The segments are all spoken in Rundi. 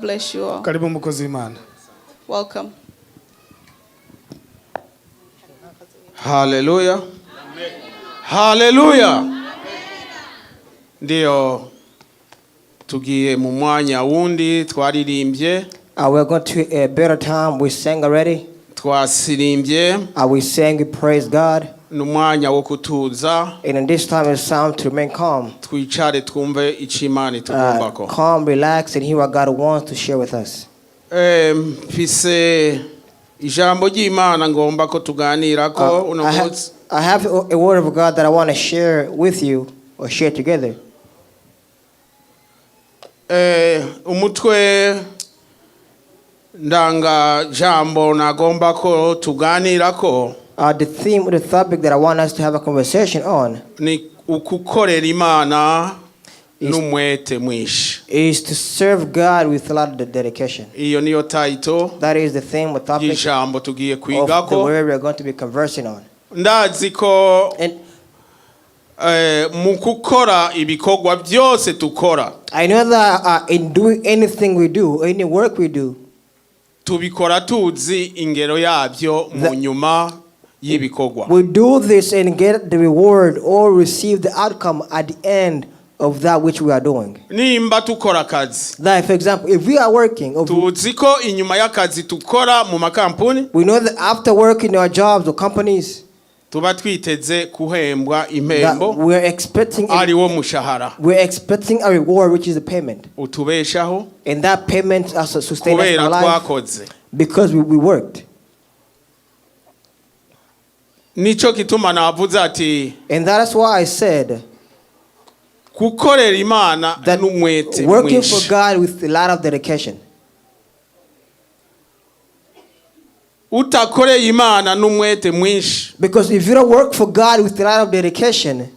Bless you all. Karibu mukozi w'Imana. Welcome. Haleluya, haleluya. Ndiyo, tugiye mu mwanya wundi twaririmbye. We're going to a better time. We sang already. Twasirimbye. We sang, we praise God. Ni umwanya wo kutuza. And in this time, it's time to remain calm. Twicare twumve icyo Imana itugombako. Calm, relax, and hear what God wants to share with us. Eh, mfise ijambo ry'Imana ngomba ko tuganirako uno munsi. I have a word of God that I want to share with you or share together. Eh, umutwe ndangajambo nagomba ko tuganirako The theme, the topic that I want us to have a conversation on ni ukukorera Imana n'umwete mwinshi. is to serve God with a lot of dedication. Iyo niyo title That is the theme or topic y'ijambo tugiye of the kwigako. word we are going to be conversing on. Ndazi ko And mu gukora ibikorwa byose tukora, I know that in doing anything we do, any work we do, tubikora tuzi ingero yabyo mu nyuma y'ibikorwa. we do this and get the reward or receive the outcome at the end of that which we are doing. Nimba tukora akazi, Like, for example, if we are working, or tuzi ko inyuma y'akazi tukora mu makampuni, we know that after working our jobs or companies, tuba twiteze kuhembwa that impembo ari wo mushahara we're expecting a reward, which is a payment. utubeshaho And that payment has to sustain us in kubera our life twakoze. because we worked. Nico gituma navuze ati And that is why I said gukorera Imana that n'umwete working for mwinshi. God with a lot of dedication. Utakoreye Imana n'umwete mwinshi, Because if you don't work for God with a lot of dedication,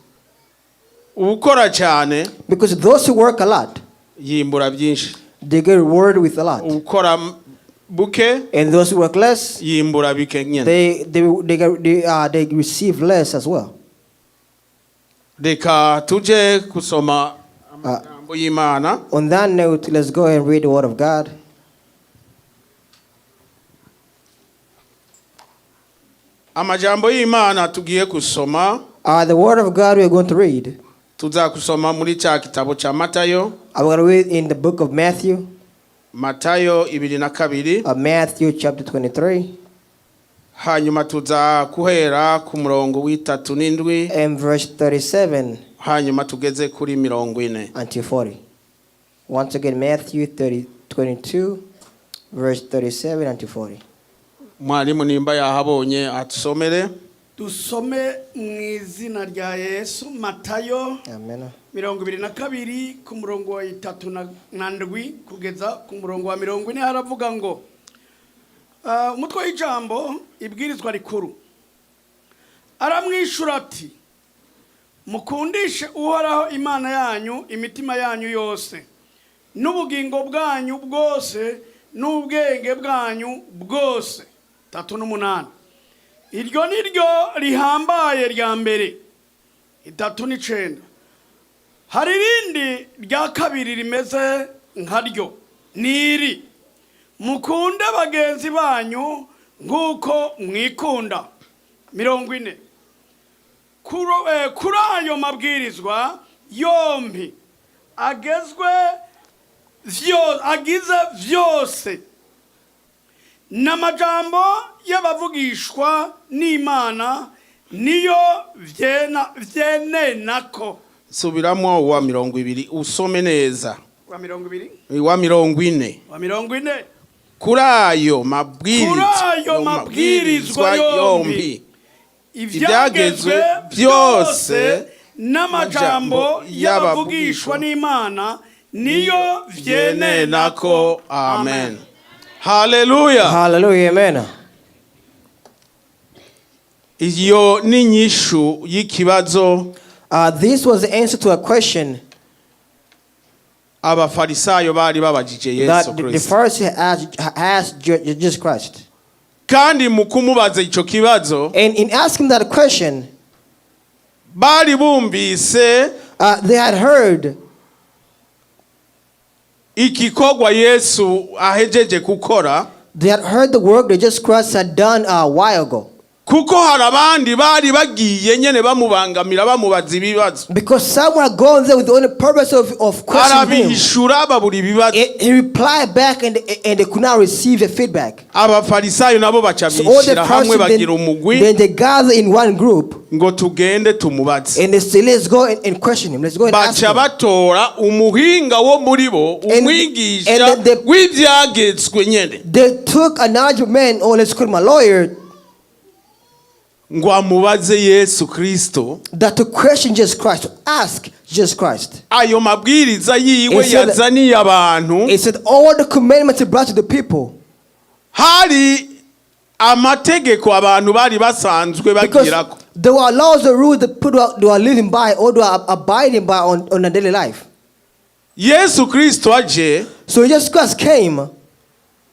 ukora cyane because those who work a lot, yimbura byinshi, they get rewarded with a lot. ukora buke And those who work less, yimbura bike nyine. they receive less as well. Reka tuje kusoma amagambo y'Imana. On that note, let's go and read the word of God. Amajambo y'Imana tugiye kusoma, The word of God we are going to read. tuza kusoma muri cya gitabo cya Matayo. I'm going to read in the book of Matthew, Matayo 22. Matthew chapter 23, Hanyuma tuza kuhera ku murongo w'itatu n'indwi, and verse 37 hanyuma tugeze kuri 40. until 40. Once again, Matthew 30, 22, verse 37 until 40. Mwarimu nimba yahabonye atusomere. Dusome mu izina rya Yesu. Matayo Amen. 22 ku murongo wa 37 kugeza ku murongo wa 40, haravuga ngo umutwe w'ijambo ibwirizwa rikuru. Aramwishura ati: "Mukundishe Uhoraho Imana yanyu imitima yanyu yose n'ubugingo bwanyu bwose n'ubwenge bwanyu bwose." 38. Iryo ni ryo rihambaye rya mbere. 39. Hari irindi rya kabiri rimeze nkaryo, ni iri: mukunde bagenzi banyu nk'uko mwikunda. 40. Kuri ayo mabwirizwa yombi agezwe agize vyose n'amajambo y'abavugishwa n'Imana niyo vyenenako. Subiramo wa 20, usome neza. Wa 20. Wa 40. Wa 40. Kuri ayo Kuri ayo mabwirizwa yombi, ibyagezwe byose n'amajambo y'abavugishwa n'Imana niyo vyenenako. Amen, haleluya. Hallelujah, amen. Iyo ni inyishu y'ikibazo This was the answer to a question abafarisayo bari babajije that Yesu the Kristo. Pharisees asked Jesus Christ. Kandi mu kumubaza icyo kibazo, And in asking that question, bari bumvise they had heard Igikorwa Yesu ahejeje gukora. They had heard the work that Jesus Christ had done a while ago. Kuko hari abandi bari bagiye nyene bamubangamira bamubaza ibibazo. Because some were going there with the only purpose of questioning him. Arabishura babura ibibazo. He replied back and they could not receive the feedback. Abafarisayo nabo baca So all the bishira hamwe Pharisees bagira then, umugwi then they gather in one group ngo tugende tumubaze. and they say, "Let's go and question him. Let's go and ask Baca him." batora umuhinga wo muri bo umwigisha and then w'ibyagezwe nyene They took a knowledgeable man, or let's call him a lawyer, ngo amubaze Yesu Kristo that to question Jesus Christ, to ask Jesus Christ. Ayo mabwiriza yiwe He said- yazaniye abantu. He said all the commandments he brought to the people. Hari amategeko abantu bari basanzwe Because bagirako. there were laws and rules that people they were living by or they were abiding by on their daily life. Yesu Kristo aje So Jesus Christ came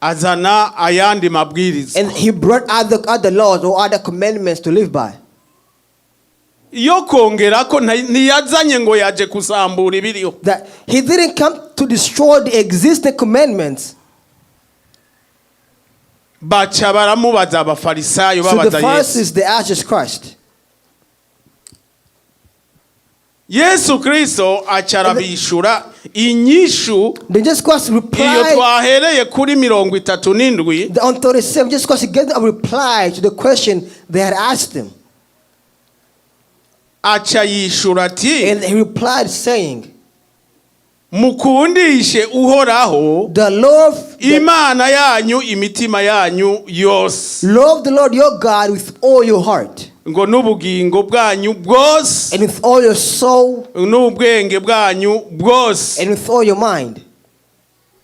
azana ayandi mabwiriza and he brought other laws or other commandments to live by. Yo kongera ko ntiyazanye ngo yaje kusambura ibiriho. That he didn't come to destroy the existing commandments. Baca baramubaza abafarisayo So the babaza Yesu. Pharisees, they asked Jesus Christ. Yesu Kristo aca arabishura inyishu. Then Jesus Christ Iyo replied twahereye kuri 37. on 37, Jesus Christ gave a reply to the question they had asked him. Aca yishura ati And he replied saying, mukundishe Uhoraho The love, the, Imana yanyu imitima yanyu yose love the Lord your God with all your heart ngo n'ubugingo bwanyu bwose and with all your soul n'ubwenge bwanyu bwose and with all your mind.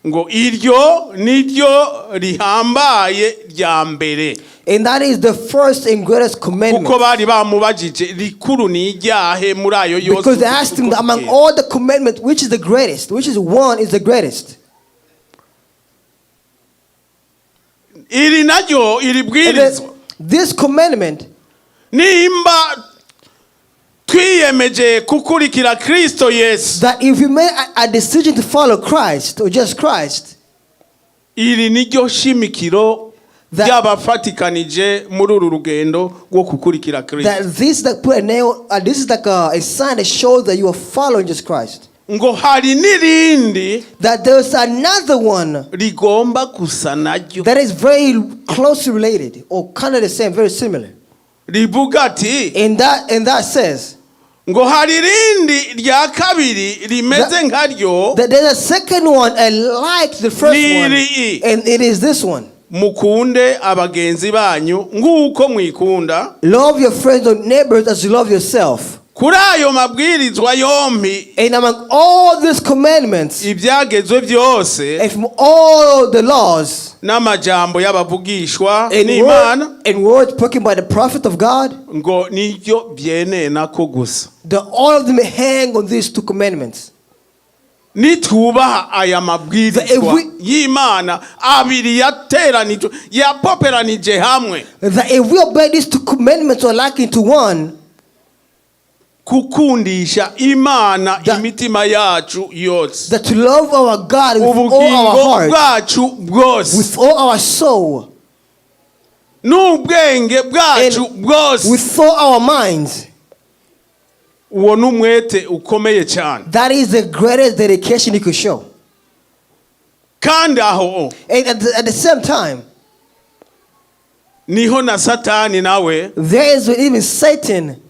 Ngo iryo niryo rihambaye rya mbere. And that is the first and greatest commandment. Kuko bari bamubajije rikuru ni iryahe muri ayo yose. Because they asked him among all the commandments, which is the greatest? Which is one is the greatest? Iri naryo iri And bwirizwa then this commandment, nimba twiyemeje gukurikira Kristo Yesu that if you made a decision to follow Christ or just Christ, iri niryo shimikiro ry'abafatikanije muri uru rugendo rwo gukurikira Kristo. That this that put a nail, this is like a sign that shows that you are following Jesus Christ. Ngo hari n'irindi That there's another one rigomba gusa naryo that is very closely related or kind of the same, very similar. Rivuga ati And that says ngo hari irindi rya kabiri rimeze nkaryo that there's a second one and like the first one, Niri. And it is this one. Mukunde abagenzi banyu nk'uko mwikunda. Love your friends or neighbors as you love yourself. Kuri ayo mabwirizwa yombi And among all these commandments ibyagezwe byose and from all the laws n'amajambo y'abavugishwa and, n'Imana and words spoken by the prophet of God, ngo niryo byenenako gusa. All of them hang on these two commandments. Nitubaha aya mabwirizwa y'Imana abiri yateranijwe yapoperanije hamwe That if we obey these two commandments or like into one, gukundisha Imana imitima yacu yose that to love our God with all our ubugingo heart, bwacu bwose with all our soul, n'ubwenge bwacu and bwose with all our minds, uwo ni umwete ukomeye cyane. That is the greatest dedication you could show. Kandi aho And at the same time, niho na Satani nawe there is even Satan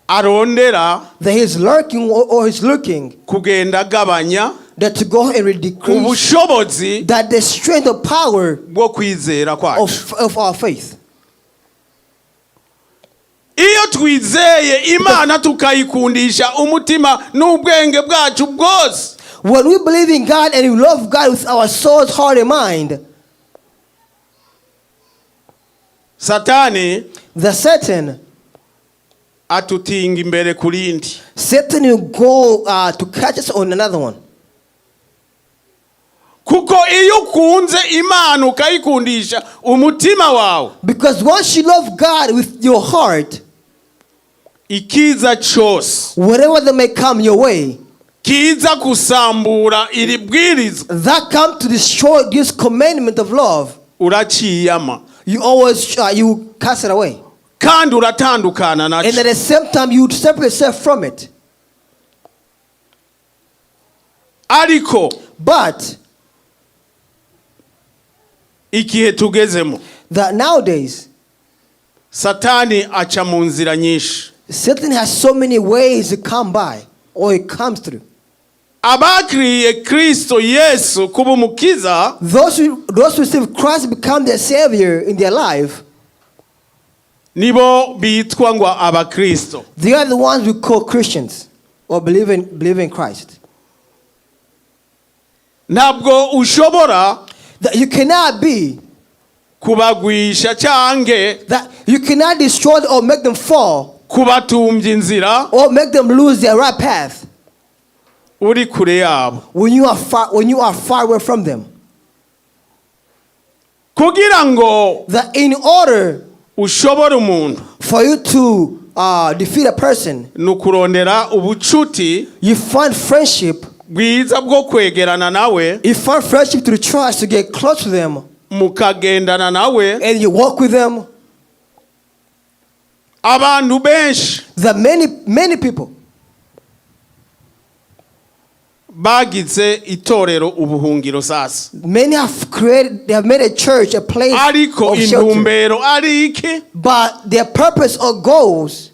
arondera that he's lurking or he's looking kugenda agabanya that to go and decrease ubushobozi that the strength of power bwo kwizera kwacu. of our faith. Iyo twizeye Imana tukayikundisha umutima n'ubwenge bwacu bwose When we believe in God and we love God with our souls, heart, and mind, Satani the Satan, atutinga imbere ku rindi. Satan will go to catch us on another one. Kuko iyo ukunze Imana ukayikundisha umutima wawe Because once you love God with your heart, ikiza cyose whatever that may come your way, Kiza gusambura iri bwirizwa, that come to destroy this commandment of love, uraciyama, you always you cast it away. Kandi uratandukana And nacyo. at the same time, you separate yourself from it. Ariko But igihe tugezemo, that nowadays, Satani aca mu nzira nyinshi. Satan has so many ways to come by or he comes through. Abakiriye Kristo Yesu kuba umukiza, Those who receive Christ become their savior in their life, nibo bitwa ngo abakristo. they are the ones we call Christians or believe in Christ. Ntabwo ushobora That you cannot be, kubagwisha cyange that you cannot destroy or make them fall kubatumbya inzira or make them lose their right path uri kure yabo. When you are far away from them. Kugira ngo That in order ushobore umuntu, for you to defeat a person, ni ukurondera ubucuti you find friendship. Bwiza bwo kwegerana nawe, You find friendship through trust to get close to them, mukagendana nawe. And you walk with them. Abantu benshi The many, many people bagize itorero ubuhungiro sasa, many have created, they have made a church a place ariko of shelter. Intumbero ari iki? But their purpose or goals,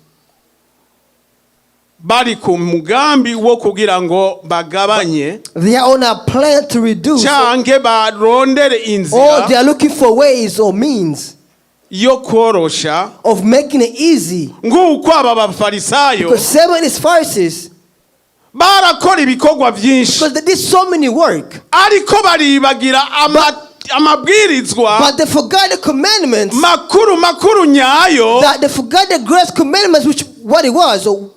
Bari ku mugambi wo kugira ngo bagabanye they are on a plan to reduce, canke barondere or they inzira are looking for ways or means yo korosha, of making it easy. Nk'uko aba bafarisayo Because seven is Pharisees, barakora ibikorwa byinshi, because they did so many work, ariko baribagira amabwirizwa but they forgot the commandments. Makuru makuru nyayo That they forgot the great commandments, which what it was, or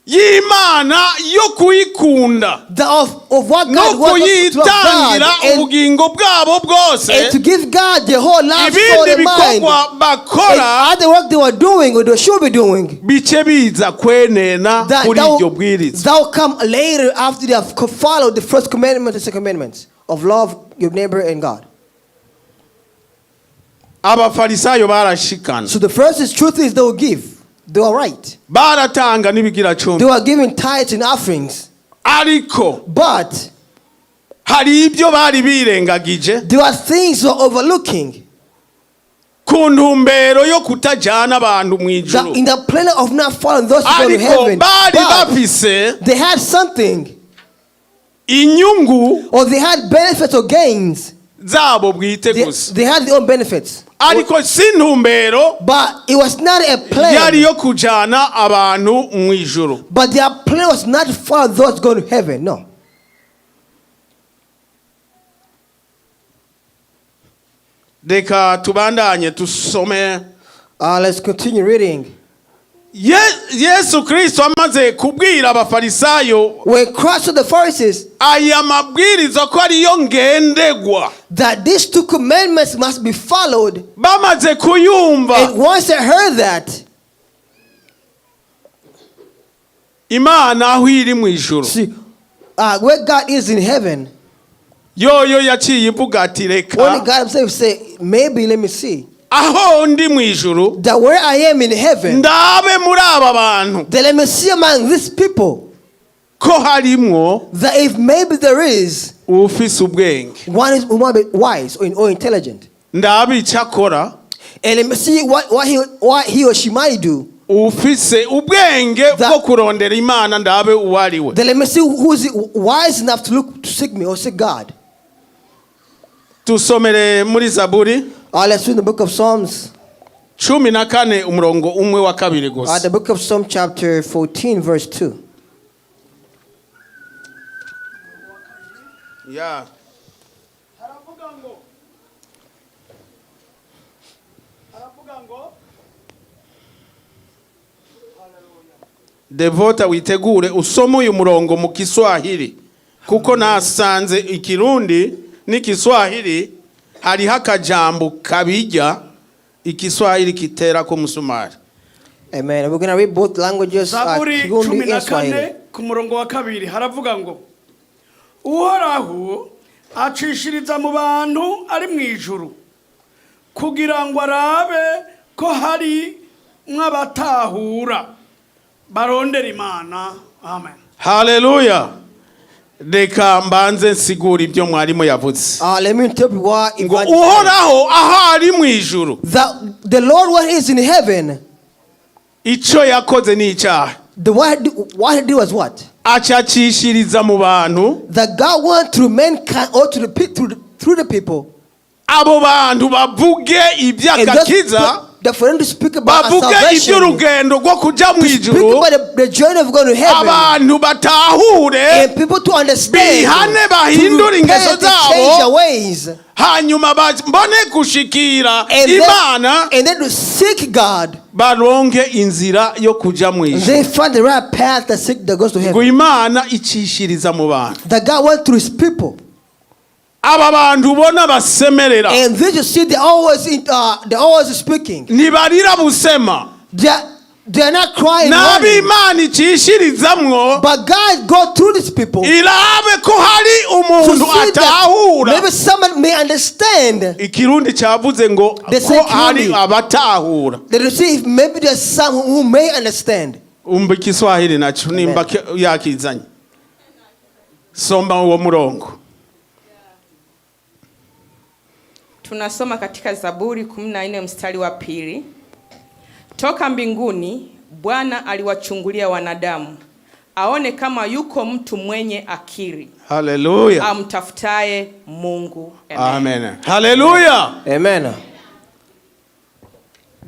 y'Imana yo kuyikunda the of what no God wants us to love God kuyitangira ubugingo bwabo bwose. and to give God their whole life, soul, Ibindi and mind. bikorwa bakora And other work they were doing or they should be doing, bice biza kwenena that, kuri that, iryo will, bwirizwa. that will come later after they have followed the first commandment and second commandments of love your neighbor and God. Abafarisayo barashikana, So the first is truth is they will give. They were right. baratanga n'ibigira They cumi, were giving tithes and offerings. Ariko But hari ibyo bari birengagije there were things they were overlooking. Ku ntumbero yo kutajyana abantu mu That ijuru. in the plan of not following those who go to Ariko heaven. bari But bafise they had something, inyungu or they had benefits or gains. Zabo bwite They, gusa, they had their own benefits. Ariko si intumbero But it was not a plan. Yari yo kujyana abantu mu ijuru. But their plan was not to follow those going to heaven. No. Reka tubandanye tusome. Let's continue reading. Yesu Kristo amaze kubwira abafarisayo When Christ told the Pharisees aya mabwiriza ko ariyo ngendegwa, that these two commandments must be followed, bamaze kuyumva, and once they heard that, Imana aho iri mu ijuru, see, where God is in heaven, yoyo yaciye ivuga ati only reka God Himself say, maybe let me see aho ndi mu ijuru that where I am in heaven, ndabe muri aba bantu that let me see among these people ko harimwo that if maybe there is ufise ubwenge, one is who might be wise or intelligent, ndabe icyo akora, and let me see what he or she might do. Ufise ubwenge bwo kurondera Imana ndabe uwo ari we. Then let me see who is wise enough to look to seek me or seek God. Tusomere muri Zaburi Let's read the book of Psalms. 14 umurongo umwe wa kabiri gusa. The book of Psalm, chapter 14, verse 2. Yeah. Haravuga ngo Devota witegure usome uyu murongo mu Kiswahili kuko nasanze ikirundi n'Ikiswahili hariho akajambo kabijya Ikiswahili kitera ko musumari. Amen. We're going to read both languages, Zaburi Kirundi cumi na and Swahili. kane ku murongo wa kabiri haravuga ngo Uhoraho acishiriza mu bantu ari mu ijuru kugira ngo arabe ko hari mw'abatahura barondera Imana. Amen. Haleluya. Reka mbanze nsigura ibyo mwarimu yavuze. Let me interpret what Ngo Evangelist said. Uhoraho aho ari mu ijuru, The Lord, what is in heaven, icyo yakoze ni icyaha. the what he did was what? Acacishiriza mu bantu. That God went through mankind or to the, through the people. Abo bantu bavuge And iby'agakiza, that for them to speak about our bavuge salvation, iby'urugendo rwo kujya mu to speak ijuru, about the journey of going to heaven, abantu batahure, and people to understand, bihane, to bahindure ingeso repent and change their zabo, ways, hanyuma mbone gushikira and Imana, then to seek God, baronke inzira yo kujya mu and ijuru. they find the right path that goes to Ngo heaven. Imana icishiriza mu bantu. That God went through His people. Aba bantu ubona basemerera, And this you see, they're always speaking. ntibarira busema. They're not crying, N'abo mourning. Imana icishirizamwo, But God go through these people irabe ko hari to umuntu see that atahura. maybe someone may understand. Ikirundi cyavuze ngo The ko same hari Kirundi. abatahura. That you see if maybe there's some who may understand. Umva Ikiswahili nacyo nimba yakizanye. Soma uwo murongo. Tunasoma katika Zaburi 14 mstari wa pili. Toka mbinguni Bwana aliwachungulia wanadamu, aone kama yuko mtu mwenye akili Haleluya. amtafutaye Mungu. Amen. Amen. Haleluya. Amen.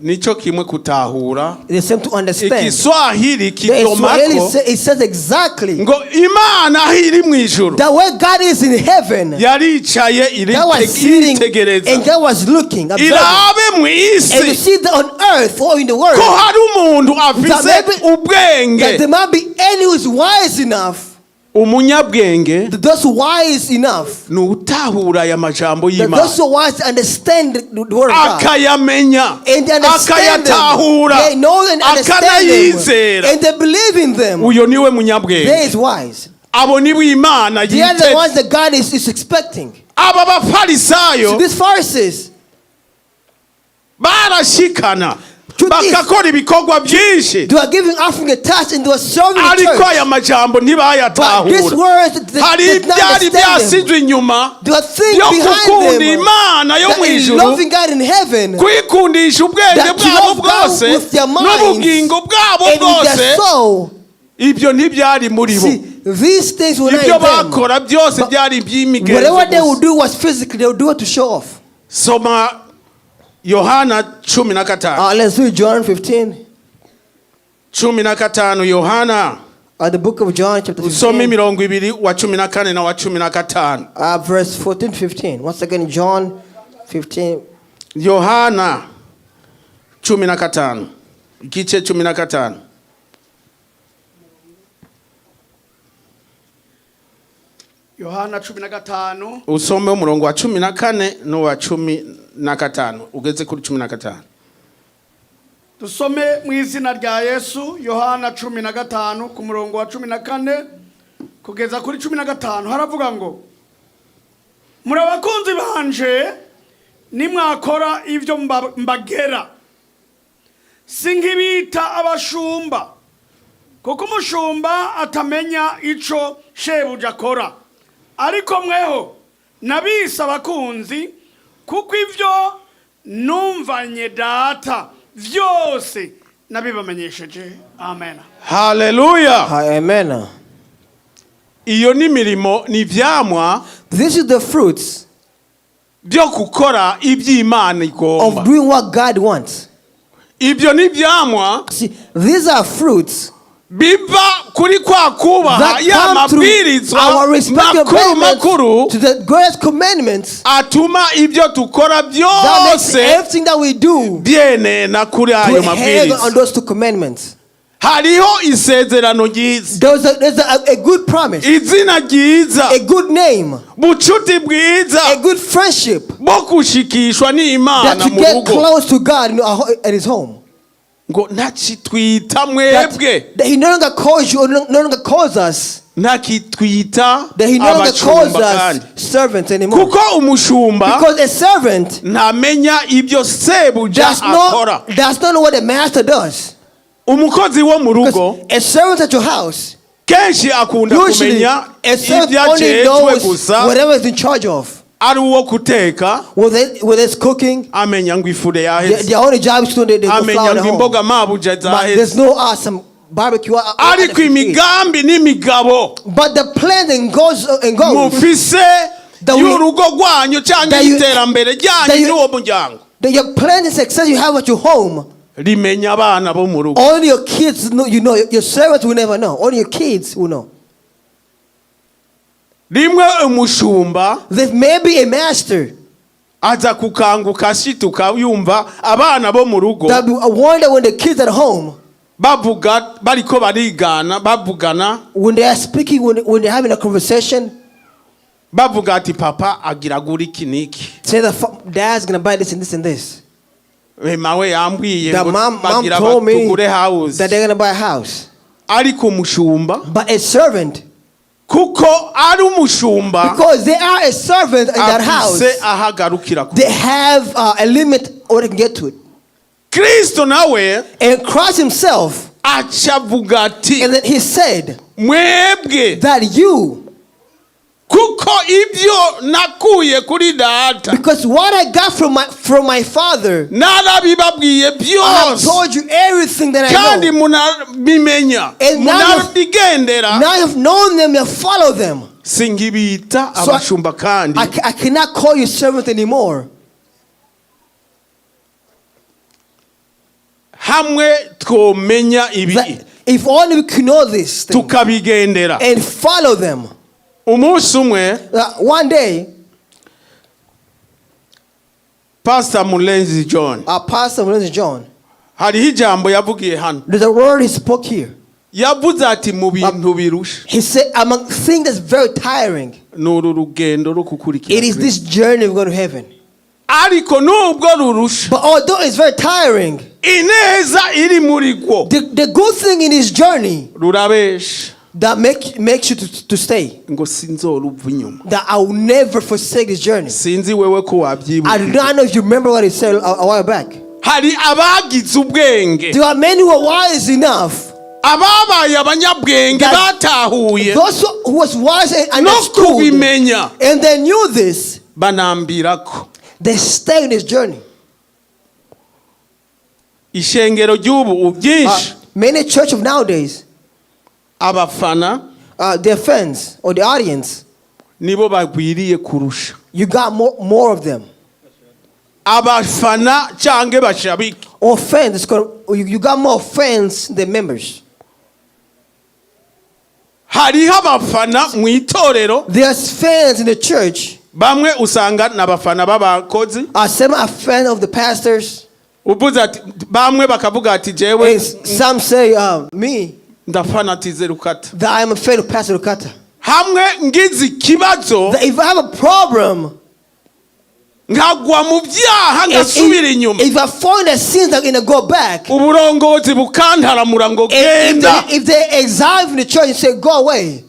Nicyo kimwe kutahura. It's the same to understand. Ikiswahili The Swahili kidomako it says exactly ngo Imana aho iri mu ijuru that where God is in heaven, yaricaye, God was sitting iritegereza, and God was looking, observing. irabe mu And you isi see that on earth or in the world, ko hari umuntu afise that maybe- ubwenge. that there might be any who is wise enough, Umunyabwenge that those wise enough, ni utahura aya majambo that y'Imana, those who are wise to understand the word of God. akayamenya, And they understand them. akayatahura, They know and understand them. akanayizera. And they believe in them. Uyo niwe They munyabwenge. is wise. Abo nibo Imana They are the yiteze. ones that God is expecting. Aba bafarisayo So these Pharisees, barashikana, Truth is- bakakora ibikorwa byinshi, they were giving offering a touch and they were serving the ariko church. aya majambo But these ntibayatahura. words, they Hari did not ibyari understand them. byasizwe inyuma There were things byo behind gukunda them Imana yo that mu in ijuru, loving God in heaven kwikundisha ubwenge that to bwabo love God bwose with their minds n'ubugingo bwabo and with bwose, their soul. ibyo ntibyari muri bo. See, these things were not Ibyo in them. bakora byose But byari iby'imigenzo Whatever they gusa. would do was physically, they would do it to show off. Soma Yohana 15. Let's read John 15. 15 Yohana. The book of John, chapter Usome 15, 20 wa 14 na wa 15. Verse 14, 15. Once again, John 15. Yohana 15, igice 15. Yohana 15. Usome umurongo wa 14 n'uwa 15 ugeze kuri 15. Dusome mu izina rya Yesu. Yohana 15 ku murongo wa 14 kugeza kuri 15 haravuga ngo: Muri abakunzi banje nimwakora ibyo mbagera. Si nkibita abashumba, kuko umushumba atamenya ico shebuja akora, ariko mweho nabise abakunzi, kuko ivyo numvanye Data vyose nabibamenyesheje. Amen. Haleluya. Amen. Iyo ni mirimo, ni ivyamwa This is the fruits byo gukora iby'Imana igomba. of doing what God wants. Ibyo ni ivyamwa See, these are fruits biva kuri kwa kubaha that ya come through mabwirizwa our respective makuru obedience makuru to the greatest commandments atuma ibyo dukora that makes byose everything that we do byenena kuri ayo to hang on mabwiriza. those two commandments. Hariho isezerano ryiza, There's a good promise, izina ryiza, a good name, bucuti bwiza a good friendship bwo gushikishwa n'Imana that to mu get rugo. close to God at His home. Ngo ntakitwita That, mwebwe that He no longer calls you or no longer calls us. Ntakitwita That he no longer calls abashumba kandi us servants anymore. kuko umushumba Because a servant ntamenya ibyo sebuja does akora. not know what the master does. Umukozi wo mu rugo Because a servant at your house, kenshi akunda usually kumenya a servant ibyo only ajejwe knows gusa whatever is in charge of. ari uwo guteka. Whether it's cooking, Amenya ngo ifure yaheze. their only job is to do the Amenya flour at ngo home. imboga mabuja But there's zaheze. no some barbecue. Ariko imigambi n'imigabo But the plans and goals mufise y'urugo rwanyu cyangwa y'iterambere ryanyu ry'uwo muryango that your plan and success you have at your home, rimenya abana bo mu rugo. only your kids know. You know, your servants will never know. Only your kids will know. Rimwe umushumba There may be a master aza kukanguka ashituka yumva abana bo mu rugo that will wonder when the kids at home, bavuga bariko barigana bavugana when they are speaking, when they're having a conversation, bavuga ati papa agira agura iki n'iki. Say that dad's gonna buy this and this and this. Mawe yambwiye That ngo mom bagira told me tugure house. that they're gonna buy a house. Ariko umushumba But a servant, kuko ari umushumba because they are a servant in that house, afise aho agarukira ku they have a limit or they can get to it. Kristo nawe And Christ himself, aca avuga ati and then he said mwebwe that you, kuko ibyo nakuye kuri data because what I got from my father, narabibabwiye I have byose told you everything that I kandi know. munabimenya And now munabigendera. Now you have known them, you follow them. Singibita So abashumba kandi. I cannot call you servant anymore. Hamwe twomenya ibi That if only we could know this thing tukabigendera. And follow them. Umunsi umwe One day, Pastor Mulenzi John our pastor, Mulenzi John, hariho ijambo yavugiye hano. there's a word he spoke here. Yavuze ati mu bintu birusha He said, among things that's very tiring, ni uru rugendo rwo gukurikira it is Kristo. this journey of going to heaven. Ariko nubwo rurusha But although it's very tiring, ineza iri muri rwo the good thing in this journey rurabesha that makes you to stay, ngo sinzoruva inyuma. That I will never forsake this journey. Sinzi wewe ko I wabyibuka. do not know if you remember what he said a while back. Hari abagize ubwenge There are many who are wise enough, ababaye abanyabwenge batahuye those who was wise and no understood, kubimenya and they knew this, banambira ko they stay in this journey. Ishengero ry'ubu byinshi Many church of nowadays, abafana their fans or the audience, nibo bagwiriye kurusha you got more of them. Abafana cyangwa bashabiki. Or fans, it's called, you got more fans than members. Hariho abafana mu itorero. There's fans in the church. Bamwe usanga ni abafana b'abakozi. Some are fans of the pastors. Uvuze ati bamwe bakavuga ati jewe And some say, me, ndafanatize Rukata. That I'm a fan of Pastor Rukata. Hamwe ngize ikibazo That if I have a problem, nkagwa mu byaha ngasubira inyuma if I fall in the sins, I'm gonna go back. Uburongozi bukantaramura ngo If, if, genda. they, if they exile from the church and say, go away,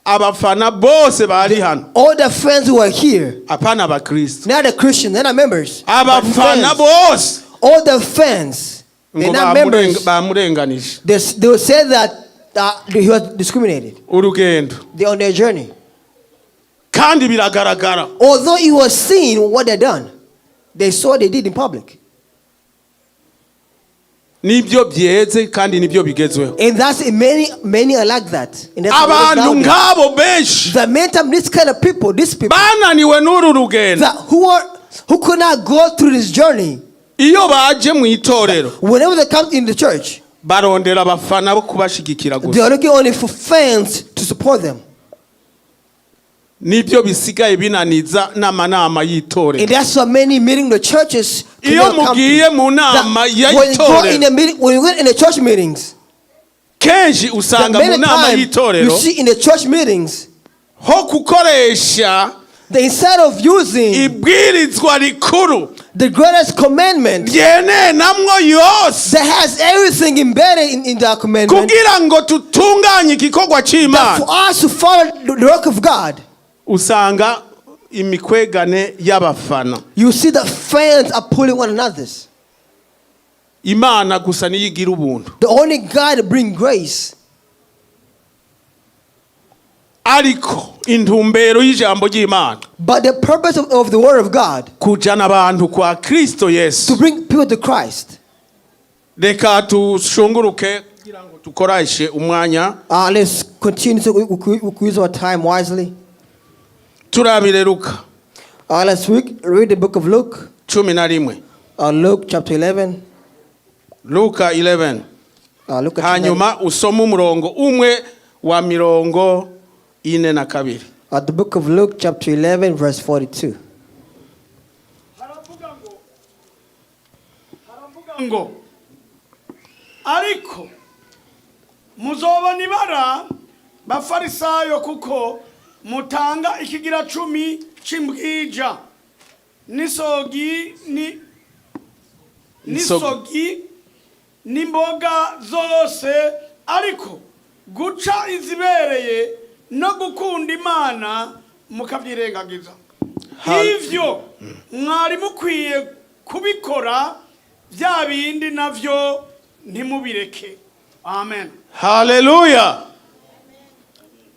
Abafana bose bari hano all the friends who are here, apana abakristo not the Christians, they're not members, but abafana fans. Bose All the fans, they're ngo not members. Bamurenganije. They will say that he was discriminated. Urugendo They're on their journey. Kandi biragaragara. Although it was seen what they done, they saw they did in public. Nibyo byeze kandi nibyo bigezweho. And that's many, many are like that. And that's what it is Abantu nowadays. nk'abo benshi The main time, this kind of people, these people bananiwe n'uru rugendo that who could not go through this journey, iyo baje mu itorero whenever they come in the church, barondera abafana bo kubashigikira they gusa. are looking only for fans to support them. Nibyo bisigaye binaniza n'amanama y'itorero. And that's why many meeting the churches Iyo cannot come to. mugiye mu nama That when you go y'itorero in the meeting, when you go in the church meetings, kenshi the usanga mu many nama time you y'itorero see in the church meetings, ho gukoresha that instead of using ibwirizwa rikuru The greatest commandment ryene namwo yose that has everything embedded in that commandment. Kugira ngo tutunganye igikorwa That c'Imana for us to follow the work of God, usanga imikwegane y'abafana. You see that fans are pulling one another's. Imana gusa niyo igira ubuntu. The only God bring grace. Ariko intumbero y'ijambo ry'Imana But the purpose of the word of God kujana abantu kwa Kristo Yesu. To bring people to Christ. Reka tushunguruke kugira ngo dukoreshe umwanya. Let's continue to we use our time wisely. Turabire Luka Let's read the book of Luke, 11. Luke chapter 11. Luka 11. Luke chapter 11. Hanyuma usome umurongo umwe wa 42. The book of Luke, chapter 11, verse 42. Haravuga ngo ariko muzobona ibara bafarisayo kuko mutanga ikigira cumi c'imbwija n'isogi ni n'isogi n'imboga zose ariko guca izibereye no gukunda Imana mukabyirengagiza. Ivyo mwari mukwiye kubikora bya bindi navyo ntimubireke. Amen. Haleluya.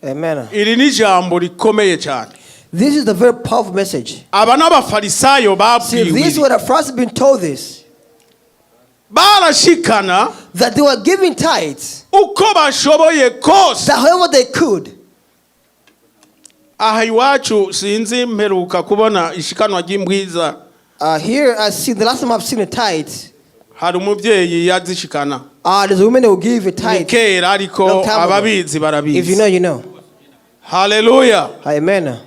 Amen. Iri ni ijambo rikomeye cyane. This is the very powerful message. Aba n'abafarisayo See, babwiwe these were the first been told this barashikana that they were giving tithes, uko bashoboye kose. That however they could. Aha iwacu sinzi mperuka kubona ishikanwa ry'imbwiza. Here, I see the last time I've seen a tithe, hari umubyeyi yazishikana. There's a woman that will give a Ni tithe. kera ariko Long time ago. ababizi If you barabizi. know, you know. Haleluya. Amen.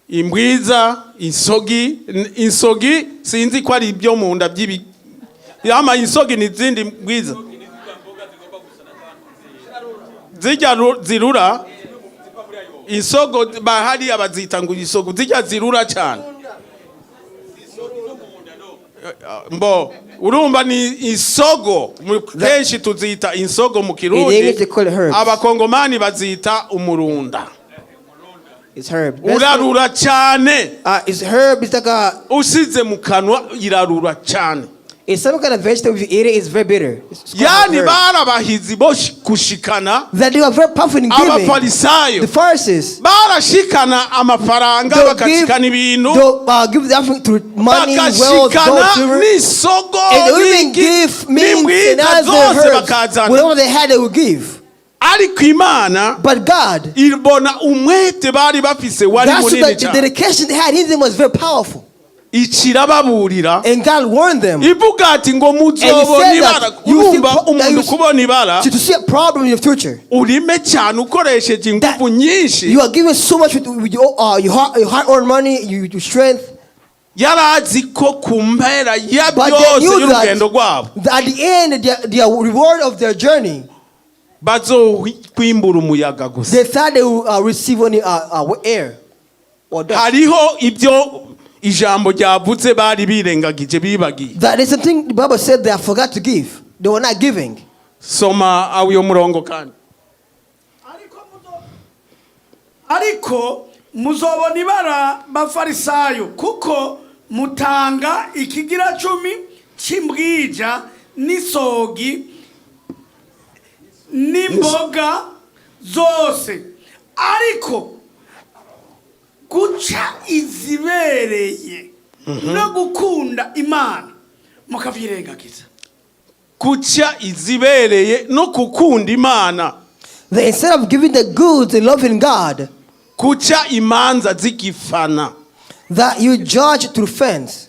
Imbwiza insogi insogi sinzi ko ari ibyo mu nda by'ibi yama insogi ni izindi mbwiza zijya zirura insogo bahariya bazita ngo isogo zijya zirura cyane mbo urumva ni isogo. Kenshi tuzita insogo mu In English they Kirundi call it herbs. abakongomani bazita umurunda. It's herb. Urarura cyane. It's herb. It's like a, usize mu kanwa irarura cyane. It's some kind of vegetable. If you eat it, it's very bitter. It's called Yani herb. barabahizi bo gushikana That they were very powerful in giving. abafarisayo The Pharisees, barashikana amafaranga they'll give, bagashikana ibintu they'll, give the offering through money, wealth, gold, bagashikana silver. n'isogo And they even n'igi- give means and n'imbwita other zose herbs. bakazana. Whatever they had, they would give. Ariko Imana But God, ibona umwete bari bafise wari that's munini the cyane dedication they had in them was very powerful. Ikirababurira And God warned them. Ivuga ati ngo And he muzobona said ibara that you see, urumva that umuntu you kubona ibara to see a problem in the future. urime cyane ukoresheje ingufu nyinshi. You are giving so much with your hard-earned money, your strength. Yari azi ko ku mpera ya But they byose knew y'urugendo rwabo that at the end, their reward of their journey, bazokwimbura umuyaga gusa. They thought they would receive only air or dust. Hariho ibyo ijambo ryavutse bari birengagije bibagiye. That is something the Bible said they forgot to give. They were not giving. Soma uyo murongo kandi. Ariko muzobona ibara bafarisayo kuko mutanga ikigira cumi cy'imbwija n'isogi n'imboga zose ariko guca izibereye no gukunda Imana mukabyirengagiza. Guca izibereye no gukunda Imana. That instead of giving the goods and loving God, guca imanza z'igifana that you judge through fence.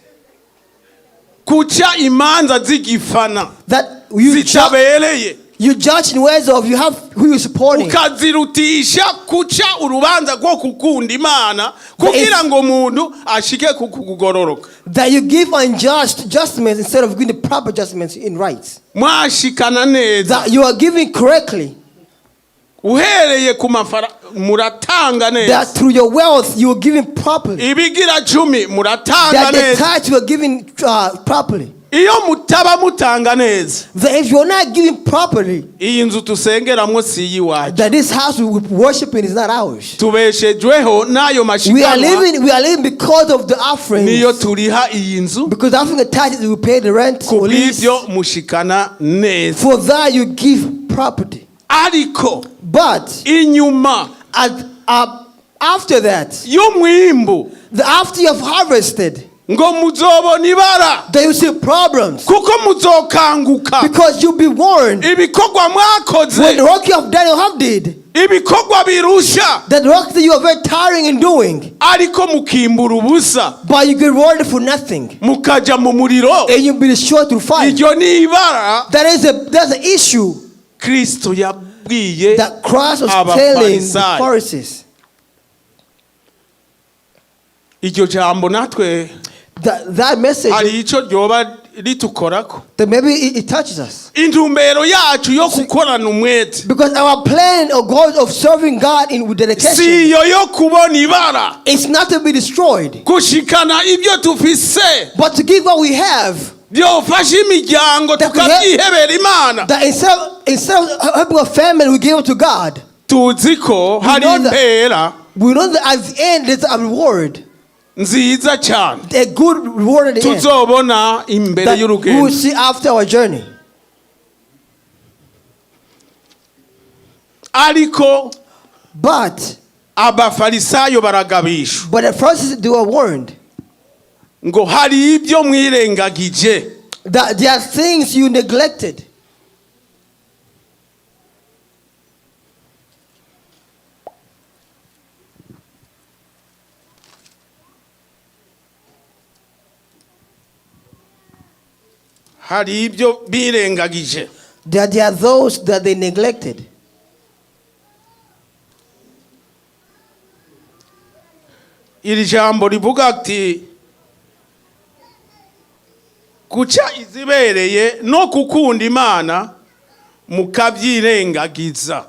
Guca imanza z'igifana That you, zitabereye you judge in ways of you have who you're supporting. Ukazirutisha guca urubanza rwo gukunda Imana kugira ngo umuntu ashike ku kugororoka. That you give unjust judgments instead of giving the proper judgments in rights. Mwashikana neza That you are giving correctly. Uhereye ku mafaranga Muratanga neza. That through your wealth you are giving properly. Ibigira cumi muratanga That the neza. tithes you are giving properly. Iyo mutaba mutanga neza, That if you're not giving properly, iyi nzu tusengeramwo si iyiwacu. That this house we worshiping is not ours. Tubeshejweho n'ayo We are mashikanwa. living, we are living because of the offerings. Niyo turiha iyi nzu. Because the offering and tithes, we pay the rent or lease. Kubw'ibyo mushikana neza. For that you give property. Ariko But inyuma after that, y'umwimbu, after you have harvested, ngo muzobona ibara, then you see problems. Kuko muzokanguka. Because you'll be warned Ibikorwa mwakoze, when the work you have done, you have did, ibikorwa birusha, that work that you are very tiring in doing, ariko mukimbura ubusa, but you get rewarded for nothing. Mukaja mu muriro. And you'll be destroyed through fire. Iryo ni ibara That's an issue Kristo yabwiye that Christ was telling the Abafarisayo. Pharisees. Iryo jambo natwe That message, hari ico ryoba ritukorako. That maybe it touches us. Intumbero yacu yo gukorana umwete Because our plan or goal of serving God in with dedication, si iyo yo kubona ibara, it's not to be destroyed, gushikana ibyo tufise but to give what we have. byofasha imiryango, That we have- tukabyihebera Imana. That instead of helping a family, we give it to God. Tuzi ko hari know that- impera We know that at the end there's a reward, nziza cyane a good reward at the end tuzobona imbere that we will y'urugendo. see after our journey. Ariko But Abafarisayo baragabishwa but the Pharisees, they were warned ngo hari ibyo mwirengagije. That there are things you neglected. Hari ibyo birengagije. That there are those that they neglected. Iri jambo rivuga ati guca izibereye no gukunda Imana mukabyirengagiza.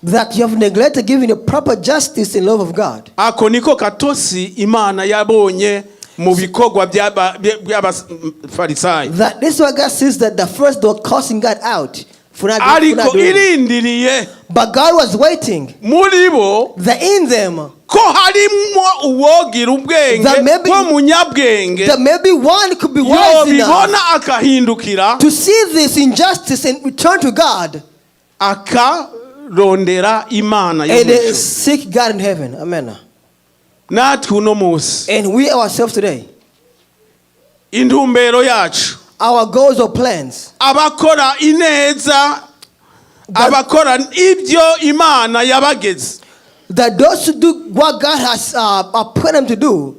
That you have neglected giving the proper justice in love of God. Ako niko katosi Imana yabonye mu bikorwa by'Abafarisayo. That this is what God says, that the first they were cursing God out for Ariko not doing it. irindiriye But God was waiting muri bo that in them ko harimo uwogira ubwenge That maybe- w'umunyabwenge that maybe one could be wise enough yobibona akahindukira, to see this injustice and return to God akarondera Imana yo and mu ijuru. seek God in heaven. Amen. Natwe uno munsi, And we ourselves today, intumbero yacu, our goals or plans, abakora ineza, abakora ibyo Imana yabageze, that those who do what God has put them to do,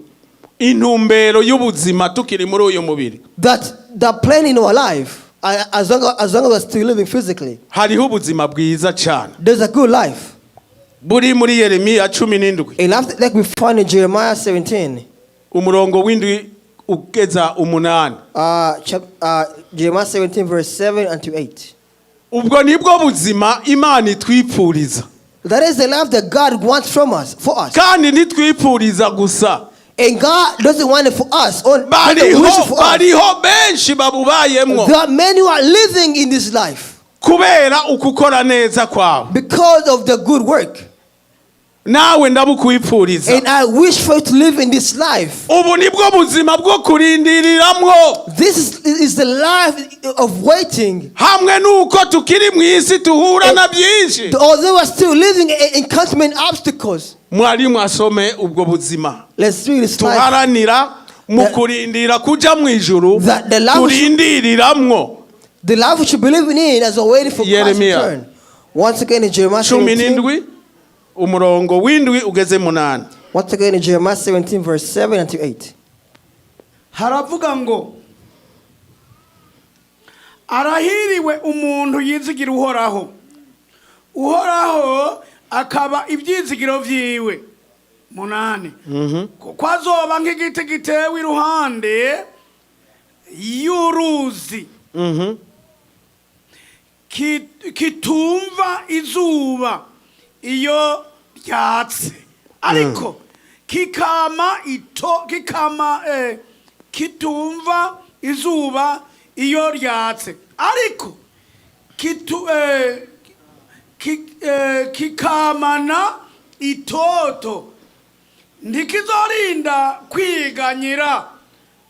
intumbero y'ubuzima tukiri muri uyu mubiri, that the plan in our life, as long as we're still living physically, hariho ubuzima bwiza cyane there's a good life. Buri muri Yeremiya 17, A life like we find in Jeremiah 17, umurongo w'indwi ugeza umunani. Jeremiah 17, verse 7 and to 8. Ubwo nibwo buzima Imana itwipfuriza. That is the life that God wants from us, for us. Kandi ntitwipfuriza gusa. And God doesn't want it for us, or doesn't Bariho wish it for us. bariho benshi babubayemwo There are many who are living in this life kubera ukukora neza kwawe. Because of the good work. Nawe ndabukwipfuriza. And I wish for you to live in this life. Ubu nibwo buzima bwo kurindiriramwo. This is the life of waiting. Hamwe n'uko tukiri mu isi tuhura na byinshi. Although we're still living and encountering obstacles. Mwari mwasome ubwo buzima Let's read this life. tuharanira mu kurindira kuja mu ijuru, That the life- turindiriramwo. The life we should be living in as we're waiting for Christ's Yeremia. return. Once again in Jeremiah Cumi 17. n'indwi umurongo w'indwi ugeze munani. Once again in Jeremiah 17, verse 7 and to 8. Haravuga ngo arahiriwe umuntu yizigira Uhoraho, Uhoraho akaba ibyizigiro byiwe. Munani, kuko azoba nk'igiti gitewe iruhande y'uruzi, kitumva izuba iyo Ryatse ariko kikama ito kikama kitumva izuba iyo ryatse ariko kitu, kikamana itoto ntikizorinda kwiganyira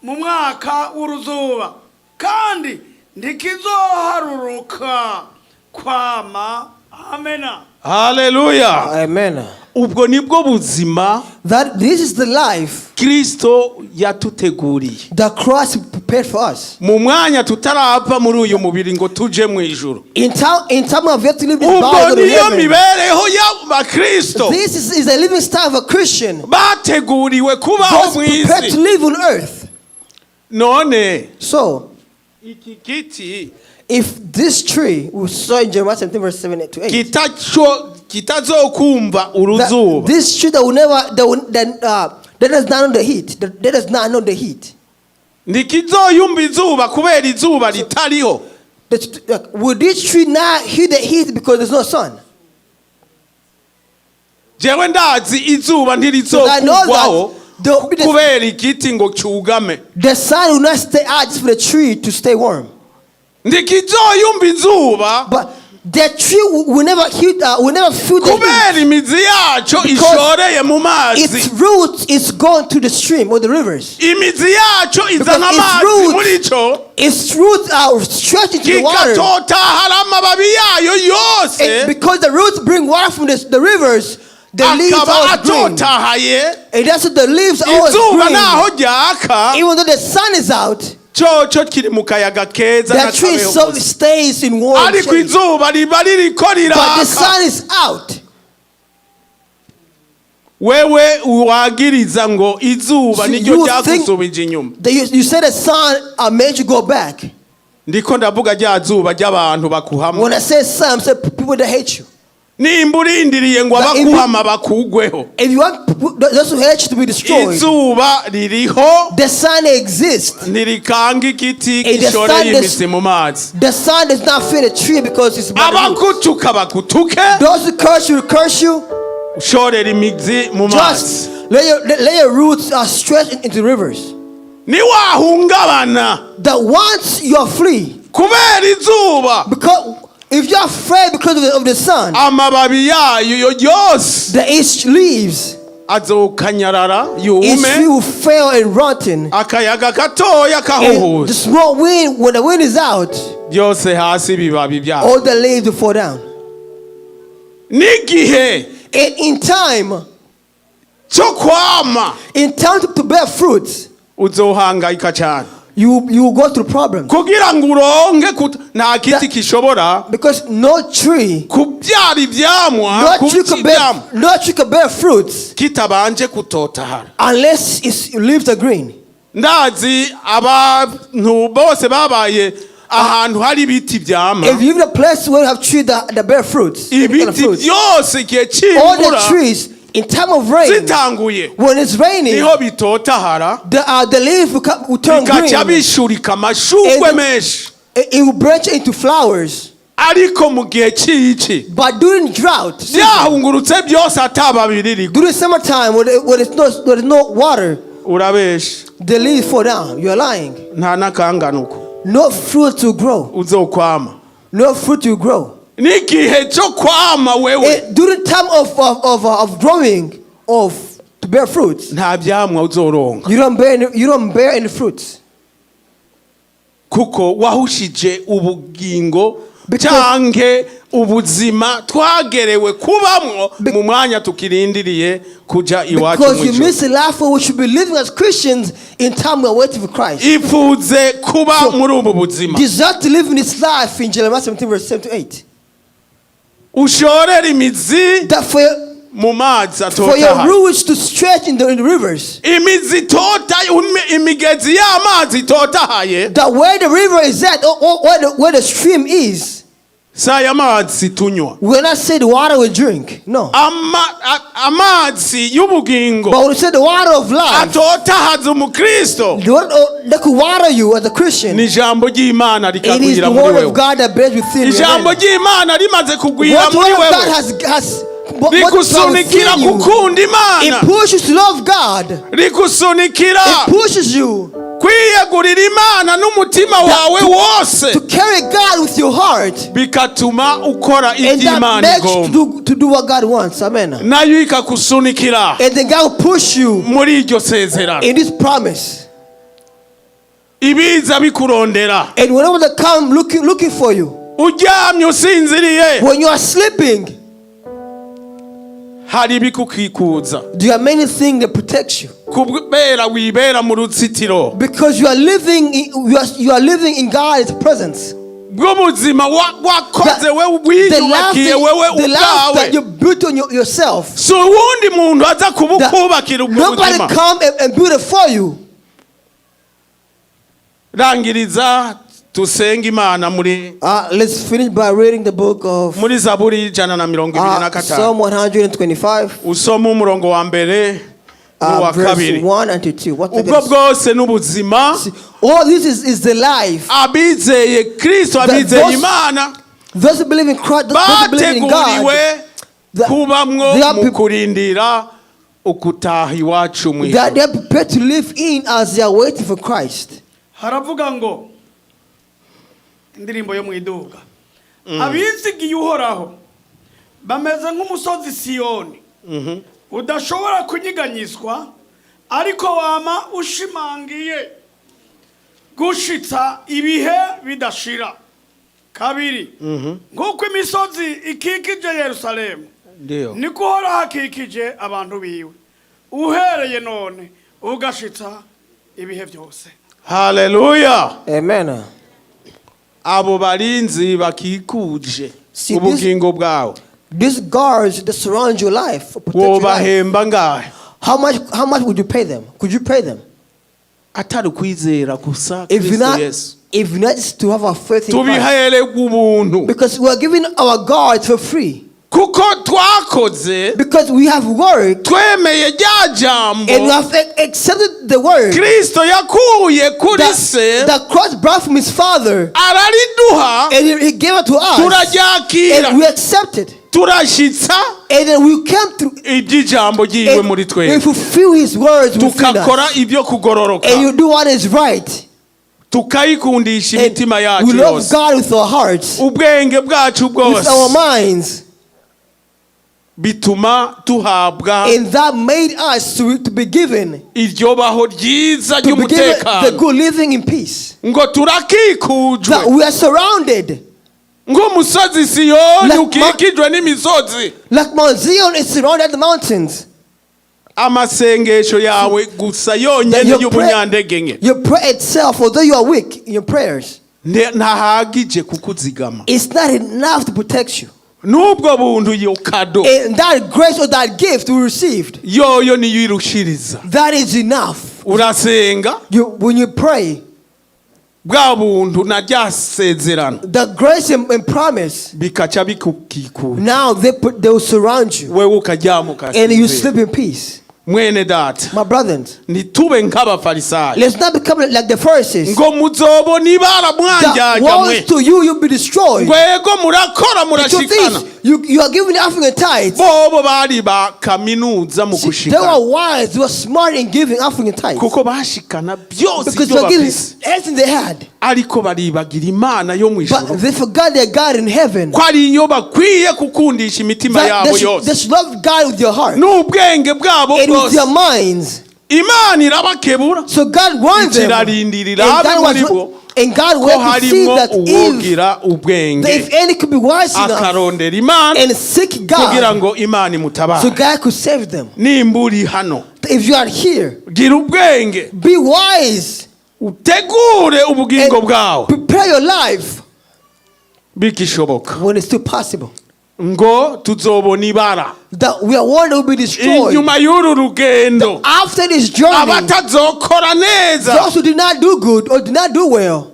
mu mwaka w'uruzuba kandi ntikizoharuruka kwama amena. Haleluya. Amen. Ubwo nibwo buzima That this is the life Kristo yatuteguriye that Christ prepared for us. Mu mwanya tutarava muri uyu mubiri ngo tuje mu ijuru. In time of yet to live this Ubwo body to niyo heaven. Mibereho y'abakristo This is a living style of a Christian. Bateguriwe kubaho Those mu prepared isi. To live on earth. None So, iki giti if this tree, we saw in Jeremiah 17, verse 7 to 8, kitazokumva that uruzuba this tree that will never, that, will, that does not know the heat, that does not know the heat. Ntikizoyumva izuba kubera izuba ritariho. That, will this tree not hear the heat because there's no sun? Jewe ndazi izuba So I know ntirizokugwaho that there will be kubera igiti ngo cyugame. The sun will not stay out just for the tree to stay warm. Ntikizoyumva izuba But the tree will never heat, will never feel the kubera heat. Imizi yaco Because ishoreye mu mazi. Its roots is going to the stream or the rivers. Imizi yaco izana Because its amazi roots muri ico Its roots are stretching to the water. Kikatotahara amababi yayo yose And because the roots bring water from the rivers, the leaves akaba always green. atotahaye. And that's what the leaves are always Izuba green. naho ryaka Even though the sun is out, coco kiri mu kayaga keza the tree n'akabeho so gusa. stays in warm Ariko shade. Izuba riba ririko But the riraka. Sun is out. Wewe wagiriza ngo izuba So niryo you think ryagusubije inyuma. That you say the sun made you go back. Ndiko ndavuga rya zuba ry'abantu bakuhama. When I say sun, I'm saying people that hate you. Nimba urindiriye ngo But if abakuhama bakugweho If you want people, those who hate you to be destroyed, izuba ririho the sun exists. Ntirikanga igiti Eh, the gishoreye sun does- imizi mu mazi. The sun does not fear the tree because it's by the roots. Abagutuka bagutuke. Those who curse you will curse you. Ushorera imizi mu mazi. Just let your roots stretch into the rivers. Niwahungabana That once you are free, kubera izuba because if you're afraid because of the sun, amababi yayo yose the its leaves, azokanyarara its yume tree will fail and rotten. Akayaga gatoya And the kahuhuza small wind, when the wind is out, byose hasi ibibabi byayo all the leaves will fall down. N'igihe And in time, cyo kwama in time to bear fruits, uzohangayika cyane you will go through problems. Kugira ngo uronke nta giti gishobora Because no tree, kubyara ibyamwa no tree can bear, ibyamwa no tree can bear fruits kitabanje kutotahara. Unless its leaves are green. Ndazi abantu bose babaye ahantu hari ibiti byama If you live in a place where you have trees that bear fruits, any kind of ibiti fruits, byose igihe all the cy'imvura trees in time of rain, zitanguye when it's raining, niho bitotahara the leaf will turn bikaca green. bishurika amashurwe And- menshi. It will branch into flowers. Ariko mu gihe cy'iki But during drought, season, byahungurutse byose atababiririko during summertime, when there's no water, urabesha. The leaves fall down. You're lying. Nta n'akanganuko No fruit to grow. Uzokwama. No fruit to grow. N'igihe cyo kwama wewe During time of growing, of to bear fruits, nta byamwa uzoronka you don't bear any fruits. Kuko wahushije ubugingo canke ubuzima twagerewe kubamwo mu mwanya tukirindiriye kuja iwacu Because you mw'ijuru. miss the life we should be living as Christians in time we are waiting for Christ. Ifuze kuba So- muri ubu buzima. Desire to live in this life in Jeremiah 17, verse 7 to 8. Ushorere imizi That mu mazi for your atotahaye. Roots to stretch in the rivers. Imizi itota imigezi y'amazi itotahaye. That where the river is at, or where the stream is, Si aya mazi tunywa. We will not say the water we drink. No. Amazi y'ubugingo But when we say the water of life, atotahaza umukristo the water that could water you as a Christian, ni ijambo ry'Imana it is rikagwira the muri word wewe. of God that bears within you. Ijambo Amen. ry'Imana rimaze kugwira What the muri word of God wewe has what Rigusunikira within you. gukunda Imana. It pushes you to love God. Rigusunikira It pushes you kwiyegurira Imana n'umutima wawe wose, to carry God with your heart. bigatuma ukora And that iby'Imana makes you igomba, to do what God wants. Amen. nayo ikagusunikira And then God will push you muri iryo sezerano. in this promise. Ibiza bikurondera, And whenever they come looking for you, uryamye usinziriye, when you are sleeping, hari ibikukikuza, there are many things that protect you. Kubera wibera mu ruzitiro Because you are living in God's presence. Bw'ubuzima wakoze wewe, wiyubakiye wewe The life that ubwawe. you built on yourself. Si uwundi muntu aza That kubukubakira ubwo nobody buzima. come and build it for you. Rangiriza tusenge Imana muri Let's finish by reading the book of muri Zaburi 125. Psalm 125, Usoma umurongo wa mbere n'uwa verse kabiri. 1 and 2. What Ubwo bwose n'ubuzima All this is the life. abizeye Kristo, abizeye Imana, Those who believe in Christ, those who believe in God, bateguriwe kubamwo they are mu kurindira ukutaha iwacu mu that ijuru. they are prepared to live in as they are waiting for Christ. Haravuga ngo indirimbo yo mu iduka: Abizigiye Uhoraho bameze nk'umusozi Siyoni udashobora kunyiganyizwa, ariko wama ushimangiye gushitsa ibihe bidashira. Kabiri, nk'uko imisozi ikikije Yerusalemu, Ndiyo. niko Uhoraho akikije abantu biwe uhereye none ugashitsa ibihe byose. Haleluya. Amen. Abo barinzi bakikuje See, ubugingo bwawe, These guards that surround your life, protect your life. wobahemba ngahe? How much would you pay them? Could you pay them? Atari ukwizera gusa If you Kristo not, Yesu, if not just to have our faith in Christ. tubihererwa ubuntu, Because we are giving our guards for free. Kuko twakoze, Because we have worked twemeye rya jambo and we have accepted the word Kristo yakuye kuri that, se, that Christ brought from his Father, arariduha, and he gave it to us, turaryakira, and we accepted, turashyitsa and then we came through iby'ijambo ryiwe and muri we twebwe, fulfill his words within tukakora us, ibyo kugororoka, and you do what is right, tukayikundisha and imitima yacu we love yose, God with our hearts, ubwenge bwacu with bwose, our minds, bituma tuhabwa and that made us to be given iryo baho ryiza to be given the ry'umutekano, good living in peace, ngo turakikujwe that we are surrounded nk'umusozi Siyoni Like ukikijwe n'imisozi. like Mount Zion is surrounded the mountains. Amasengesho yawe gusa yonyine That your y'ubunyandege nke Your prayer itself, although you are weak in your prayers, ntahagije kukuzigama. it's not enough to protect you. N'ubwo buntu, iyo cadeau, And that grace or that gift we received, yoyo niyo irushiriza. that is enough. Urasenga, When you pray, bwa buntu na rya sezerano the grace and promise, bikaca bikukikura, now they will surround you wewe ukaryama and you ugasinzira. sleep in peace. Mwene data, My brothers, ntitube nk'abafarisayo, let's not become like the Pharisees. ngo muzobona ibara That mwandyarya mwe. woes to you, you'll be destroyed. Ngwego murakora, The truth murashikana. is, you are giving the African tithes. Bobo bari ba kaminuza mu See, they gushikana, were wise, they were smart in giving African tithes. Kuko bashikana byose Because ibyo they were giving bafise, everything they had. Ariko baribagira Imana yo mu ijuru, But they forgot their God in heaven. Ko ariyo bakwiye gukundisha imitima That yabo they should, they yose should love God with your heart n'ubwenge bwabo and with bwose. your minds. Imana irabakebura, So God warned them. Ikirarindirira And abe God, muri was, bo and God ko wanted to see harimo that if, uwogira ubwenge, that if any could be wise enough akarondera Imana and seek kugira God, ngo Imana imutabare. so God could save them. Nimba uri hano, If you are here, gira ubwenge, be wise utegure ubugingo and bwawe prepare your life bigishoboka, when it's still possible. Ngo tuzobona ibara That we are one that will be destroyed. Inyuma y'uru rugendo. After this journey, Abatazokora neza, those who did not do good or did not do well,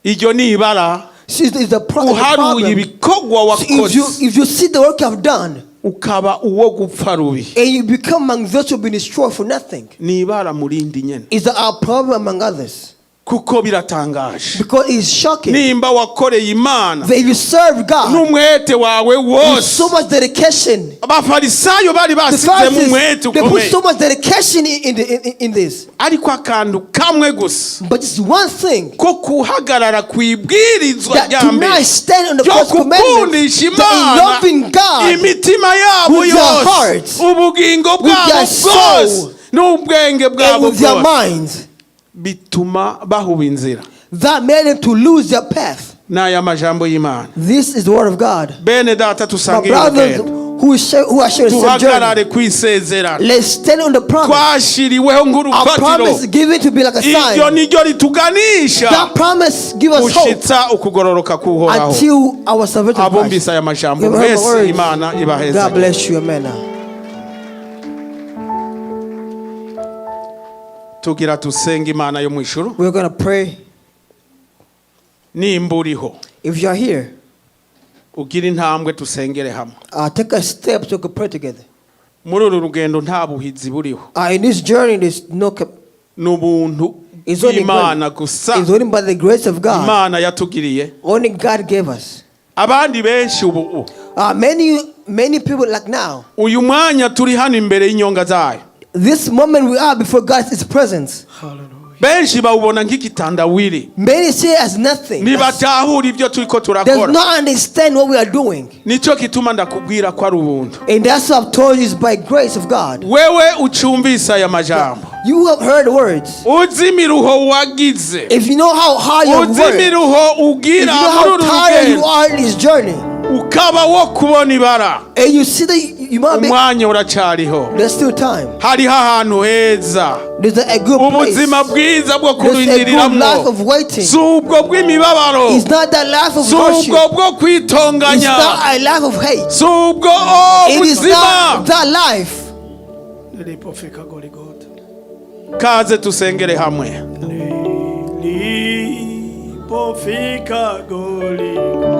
iryo ni ibara. see, it's the Uharuye problem. ibikorwa So if you, wakoze, if you see the work you have done ukaba uwo gupfa rubi, and you become among those who have been destroyed for nothing, ni ibara murindi nyene. is our problem among others. Kuko biratangaje Because it's shocking nimba wakoreye Imana that if you serve God n'umwete wawe with wose. so much dedication, Abafarisayo bari the basizemo Pharisees, umwete they put ukomeye, so much dedication in this. ariko akantu kamwe gusa But just one thing ko kuhagarara ku ibwirizwa that rya to mbere not stand on the ryo first commandment, gukundisha that in Imana loving God imitima yabo with their yose, hearts, ubugingo with bwabo their bwose soul, n'ubwenge and bwabo with their bwose minds, bituma bahuba inzira. That made them to lose their path. N'aya majambo y'Imana. This is the word of God. Bene data, My tusangiye brothers urugendo, who are sharing the same journey, tuhagarare ku isezerano let's stand on the promise. twashiriweho Our nk'urufatiro. promise given to be like a Iryo sign. niryo rituganisha That promise give us hope gushitsa ukugororoka k'Uhoraho. until our salvation of Christ. Abumvise aya majambo You have heard my mwese, words. Imana ibaheze. God bless you. Amen. Tugira dusenge Imana yo mu ijuru. We're going to pray. Nimba uriho, If you are here, ugira intambwe dusengere hamwe. Take a step so we can pray together. Muri uru rugendo nta buhizi buriho. In this journey, there's no. Ni ubuntu It's only, bw'Imana grace. gusa. It's only by the grace of God. Imana yatugiriye. Only God gave us. Abandi benshi ubu Many, many people like now. Uyu mwanya turi hano imbere y'inyonga zayo, This moment we are before God's presence. Benshi bawubona nk'igitandawiri. Many see it as nothing. Ntibatahura ibyo turiko Does turakora. not understand what we are doing. Nicyo gituma ndakubwira ko ari ubuntu. And that's what I've told you is by grace of God. Wewe ucumvise aya majambo, You have heard words. Uzi imiruho wagize, If you know how hard you have uzi worked, if imiruho you ugira know muri how uru tired you rugendo, are in this journey, ukaba wo kubona ibara, and you see that you might be, umwanya uracariho. there's still time. Hariho ahantu heza, There's a good place. ubuzima bwiza bwo There's a good life kurindiriramwo. of waiting. Si ubwo bw'imibabaro, It's not that life of si hardship. ubwo bwo It's kwitonganya, not a life of hate. si ubwo oh, It is buzima. not that life. Nilipofika Goligota. Kaze tusengere hamwe. Nilipofika Goligota.